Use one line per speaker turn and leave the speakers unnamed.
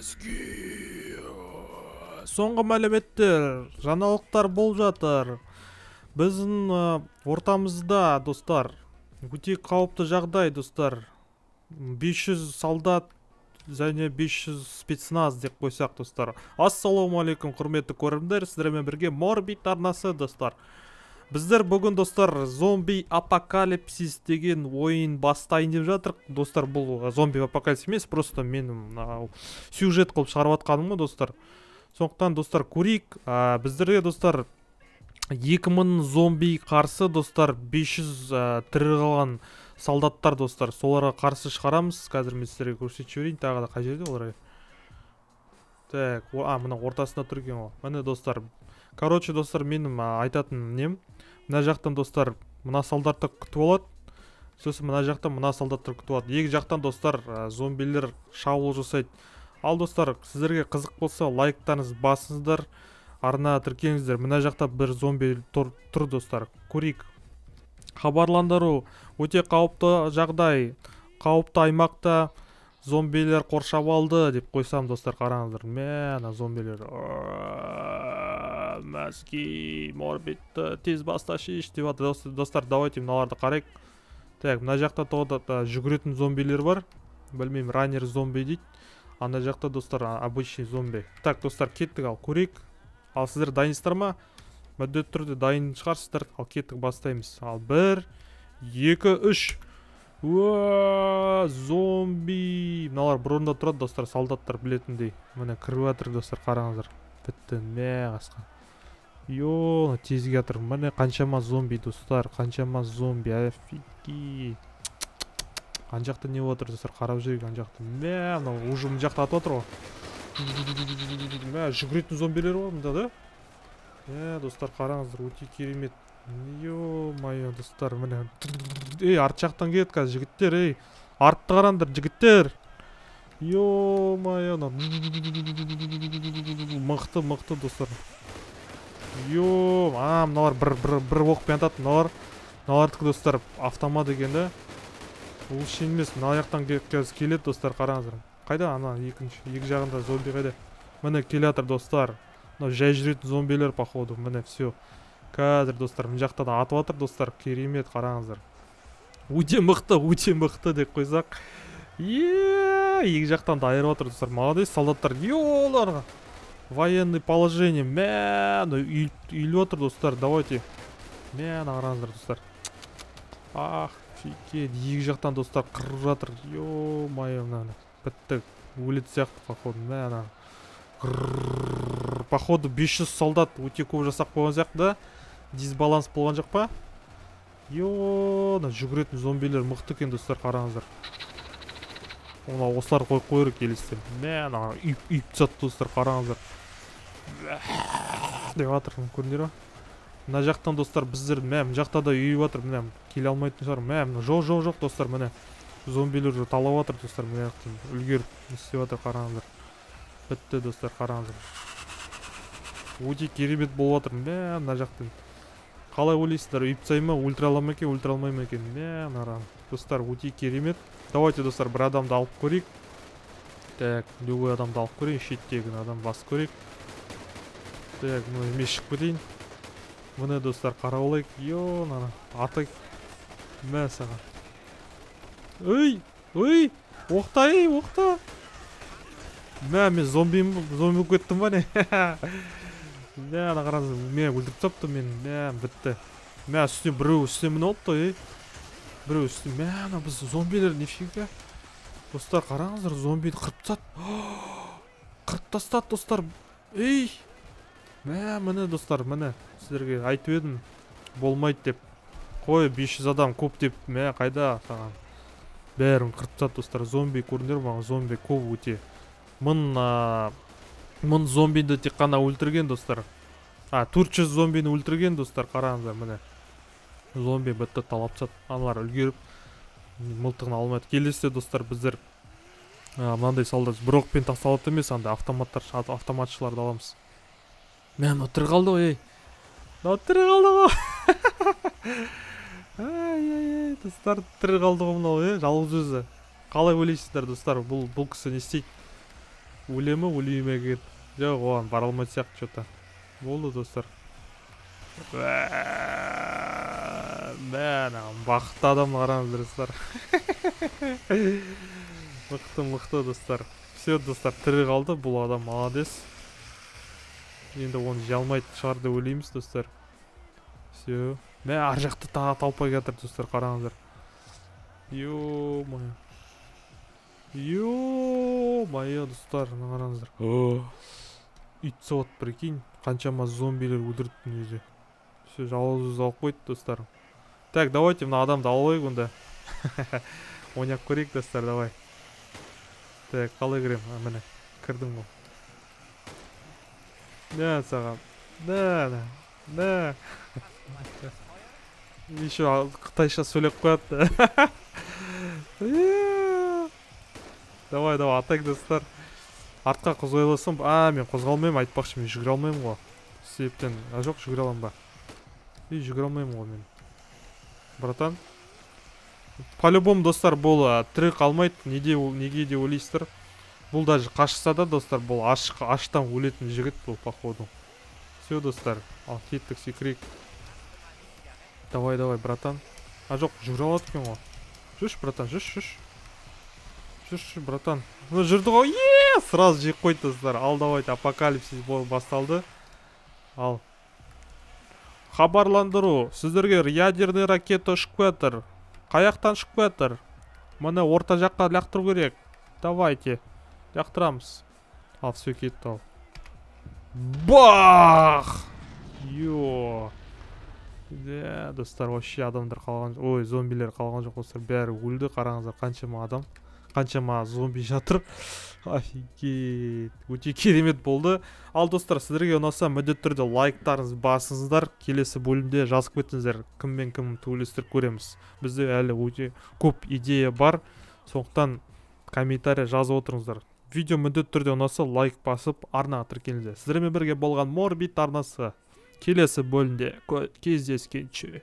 Мәски. Соңғы мәліметтер, жаңалықтар болып жатыр. Біздің ортамызда, достар, өте қауіпті жағдай, достар. 500 солдат және 500 спецназ деп қойсақ, достар. Ассалаумағалейкум, құрметті көрермендер, сіздермен бірге Морбит арнасы, достар. Біздер бүгін, достар, зомби апокалипсис деген ойын бастайын деп жатырық. Достар, бұл зомби апокалипсис емес, просто менің сюжет қылып шығарып жатқаным ғой, достар. Сондықтан, достар, көрейік. Біздерге, достар, 2000 зомби қарсы, достар, 500 тірі қалған солдаттар, достар, соларға қарсы шығарамыз. Қазір мен сіздерге көрсетіп жіберейін. Тағы да қай жерде олар? Так, мына ортасында тұр екен ғой. Міне, достар. Короче, достар, менің айтатын нем, мына жақтан, достар, мына солдаттар күтіп алады. Сосын мына жақтан мына солдаттар күтіп алады. Екі жақтан, достар, зомбилер шабуыл жасайды. Ал, достар, сіздерге қызық болса, лайктарыңызды басыңыздар, арна тіркеліңіздер. Мына жақта бір зомби тұр, достар. Көрейік. Хабарландыру. Өте қауіпті жағдай. Қауіпті аймақта зомбилер қоршап алды деп қойсам, достар, қараңыздар. Мә, ана зомбилер. Мәски, Морбитті тез басташы деп жатыр. Достар, давайте мыналарды қарайық. Так, мына жақта тоғыда жүгіретін зомбилер бар. Білмеймін, раннер зомби дейді. Ана жақта, достар, обычный зомби. Так, достар, кеттік, ал көрейік. Ал сіздер дайынсыздар ма? Міндетті түрде дайын шығарсыздар. Ал кеттік, бастаймыз. Ал 1, 2, 3. Уа, зомби. Мыналар бұрында тұрады, достар, солдаттар білетіндей. Міне кіріп жатыр, достар, қараңыздар. Бітті, мә, қасқа. Йо, тез жатыр. Міне қаншама зомби, достар, қаншама зомби. Офигеть. Ана жақта не болып жатыр, достар, қарап жүрейік ана жақта. Мә, мынау уже мына жақта атып жатыр ғой. Мә, жүгіретін зомбилер ғой мында да. Мә, достар, қараңыздар, өте керемет. Ё-моё, достар, міне. Ей, арт жақтан келеді қазір жігіттер, ей. Артты қараңдар, жігіттер. Ё-моё, мықты, мықты, достар. Ё, мыналар бір оқпен атады, мыналар. Мыналардікі, достар, автомат екен да. Бұл шын емес, мына жақтан қазір келеді, достар, қараңыздар. Қайда ана екінші, екі жағында зомби қайда? Міне келе жатыр, достар. Мынау жай жүретін зомбилер, походу. Міне, все. Қазір, достар, мына жақта да атып жатыр, достар. Керемет, қараңыздар. Өте мықты, өте мықты деп қойсақ. Екі жақтан да айырып жатыр, достар. Молодец, солдаттар. Йолар. Военный положение. Мә, үйіліп жатыр, достар. Давайте. Мә, қараңыздар, достар. Офигеть, екі жақтан, достар, қырып жатыр. Ё-моё, мынаны. Бітті, өлетін сияқты, походу. Мә, ана. Походу 500 солдат өте көп жасап қойған сияқты да. Дисбаланс болған жоқ па? Йо, мына жүгіретін зомбилер мықты екен, достар, қараңыздар. Мына осылар қойып қою керек елесте. Мә, ана үйіп тастады, достар, қараңыздар. Деп жатыр, көрдіңдер ма? Мына жақтан, достар, біздер, мә, мына жақта да үйіп жатыр, міне, келе алмайтын шығар. Мә, мына жоқ, жоқ, жоқ, достар, міне. Зомбилер уже талап жатыр, достар, мына жақтан үлгеріп не істеп жатыр, қараңыздар. Бітті, достар, қараңыздар. Өте керемет болып жатыр. Мә, мына жақтан. Қалай ойлайсыздар, үйіп тастай ма, өлтіре ала ма екен, өлтіре алмай ма екен? Мә, мына достар, өте керемет. Давайте, достар, бір адамды алып көрейік. Так, любой адамды алып көрейік, шеттегі адам басып көрейік. Так, мына мен шығып кетейін. Міне, достар, қарап алайық. Йо, мына атайық. Мә саған. Ой, ой, оқта, ей, оқта. Мә, мен зомби болып кеттім ба не? Мә, ана қараңыз, мә, өлтіріп тастапты мені. Мә, бітті. Мә, үстіне біреу үстіне мініп алыпты, ей. Біреу үстіне. Мә, ана біз зомбилер нифига. Достар, қараңыздар, зомбиді қырып тастады. Қырып тастады, достар. Ей. Мә, міне, достар, міне. Сіздерге айтып едім, болмайды деп. Қой, 500 адам көп деп. Мә, қайда саған. Бәрін қырып тастады, достар. Зомби көрдіңдер ма? Зомби көп өте. Мың зомбиді тек қана өлтірген, достар. 400 зомбині өлтірген, достар, қараңыздар, міне. Зомби бітті, талап тастады. Аналар үлгеріп мылтығын алмайды. Келесі, достар, біздер мынандай солдат бір оқпен тасталады емес, андай автоматтар, автоматшыларды аламыз. Мә, мынау тірі қалды ғой, ей. Мынау тірі қалды ғой. Ай-ай-ай, достар, тірі қалды ғой мынау, жалғыз өзі. Қалай ойлайсыздар, достар, бұл кісі не істейді? Өле ме, өлмей ме екен? Жоқ, оған бара алмайтын сияқты что-то. Болды, достар. Мә, бақытты адамды қараңыздар, достар. Мықты, мықты, достар. Все, достар, тірі қалды. Бұл адам молодец. Енді оны жей алмайтын шығар деп ойлаймыз, достар. Все. Мә, ар жақта тағы толпа келатыр, достар, қараңыздар. Ё-моё. Ё-моё, достар, мына қараңыздар. Ит соғады, прикинь. Қаншама зомбилер өлтірді мына жерде. Все, жалғыз өзі алып қойды, достар. Так, давайте мына адамды алып алайық онда. Ойнап көрейік, достар, давай. Так, қалай кіремін? А, міне, кірдім ғой. Мә саған. Мә, мә, мә. Еще қытайша сөйлеп қояды. Давай, давай, атайық, достар. Артқа қозғалсам, а, мен қозғалмаймын, айтпақшы, мен жүгіре алмаймын ғой. Себептен, а жоқ, жүгіре аламын ба? И жүгіре алмаймын ғой мен. Братан. По-любому, достар, бұл тірі қалмайды. Неге деп ойлайсыздар? Бұл даже қашса да, достар, бұл аштан өлетін жігіт бұл, походу. Все, достар, ал кеттік, секірейік. Давай, давай, братан. А жоқ, жүгіре алады екен ғой. Жүрші, братан, жүрші, жүрші. Жүрші, братан. Ну, жүрді ғой. Е, сразу жеп қойды, достар. Ал, давайте, апокалипсис басталды. Ал. Хабарландыру. Сіздерге ядерный ракета ұшып келатыр. Қаяқтан ұшып келатыр? Міне, орта жаққа лақтыру керек. Давайте. Лақтырамыз. Ал, все, кетті, ал. Бах! Йо. Де, достар, вообще адамдар қалған жоқ. Ой, зомбилер қалған жоқ, достар. Бәрі өлді. Қараңыздар, қаншама адам, қаншама зомби жатыр. Офигеть. Өте керемет болды. Ал, достар, сіздерге ұнаса, міндетті түрде лайктарыңызды басыңыздар. Келесі бөлімде жазып кетіңіздер, кіммен кім төбелестіріп көреміз. Бізде әлі өте көп идея бар. Сондықтан комментарий жазып отырыңыздар. Видео міндетті түрде ұнаса, лайк басып, арнаға тіркеліңіздер. Сіздермен бірге болған Морбит арнасы. Келесі бөлімде кездескенше.